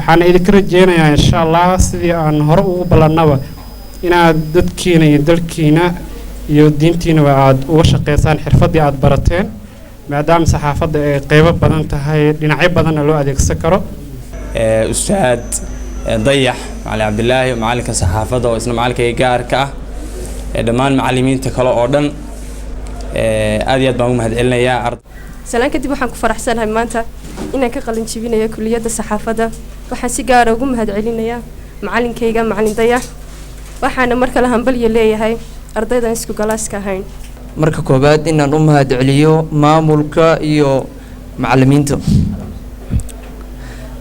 Waxaana idinka rajeynayaa, insha Allah, sidii aan hore ugu ballannaba, inaad dadkiina iyo dalkiina iyo diintiinaba aad uga shaqeysaan xirfaddii aad barateen, maadaama saxaafadda ay qeybo badan tahay, dhinacyo badanna loo adeegsan karo. Ustaad Dayax, Macalin Cabdilaahi, macalinka saxaafadda oo isna macalinkayga gaarka ah, dhammaan macalimiinta kale oo dhan, aad iyo aad baan ugu mahad celinayaa. Salaan kadib, waxaan ku faraxsanahay maanta inaan ka qalin jibinayo kuliyadda saxaafadda. Waxaan si gaara ugu mahad celinayaa macalinkayga, Macalin Dayax. Waxaana mar kale hambalyo leeyahay ardaydan isku galaaska ahayn. Marka koowaad, inaan u mahad celiyo maamulka iyo macalimiinta.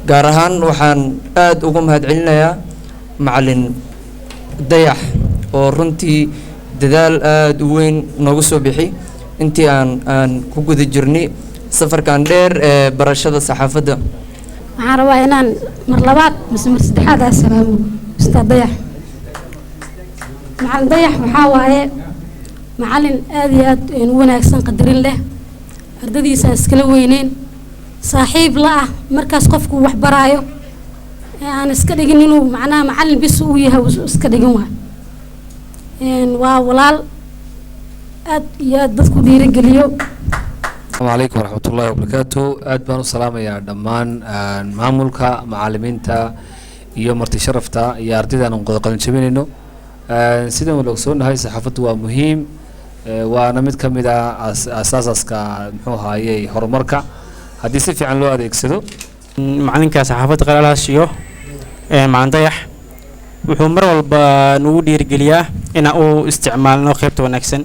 Gaar ahaan waxaan aada ugu mahad celinayaa Macalin Dayax oo runtii dadaal aada u weyn noogu soo bixi intii aan ku guda jirnay safarkan dheer ee barashada saxaafadda. Waxaan rabaa inaan mar labaad mise mar saddexaad aa salaamo Ustaad Dayax. Macalin Dayax waxaa waaye macalin aada iyo aad u wanaagsan, qadarin leh, ardadiisa aan iskala weyneyn, saaxiib la ah markaas qofku wax baraayo, ee aan iska dhigin inuu macnaha macalin bis uu yahay uu iska dhigin. Waa walaal aad iyo aad dadku dhiirigeliyo. Asalaamu calaykum waraxmatullahi wabarakaatu. Aad baan u salaamayaa dhammaan maamulka, macalimiinta iyo marti sharafta iyo ardayda aan qalin jabinayno. Sidaan wada ogsoonahay, saxaafaddu waa muhiim, waana mid ka mid ah aasaaska, muxuu ahaayey, horumarka haddii si fiican loo adeegsado. Macalinka saxaafadda qalalaas iyo Macalin Dayax wuxuu mar walba nagu dhiirigeliyaa inaan u isticmaalno qaybta wanaagsan.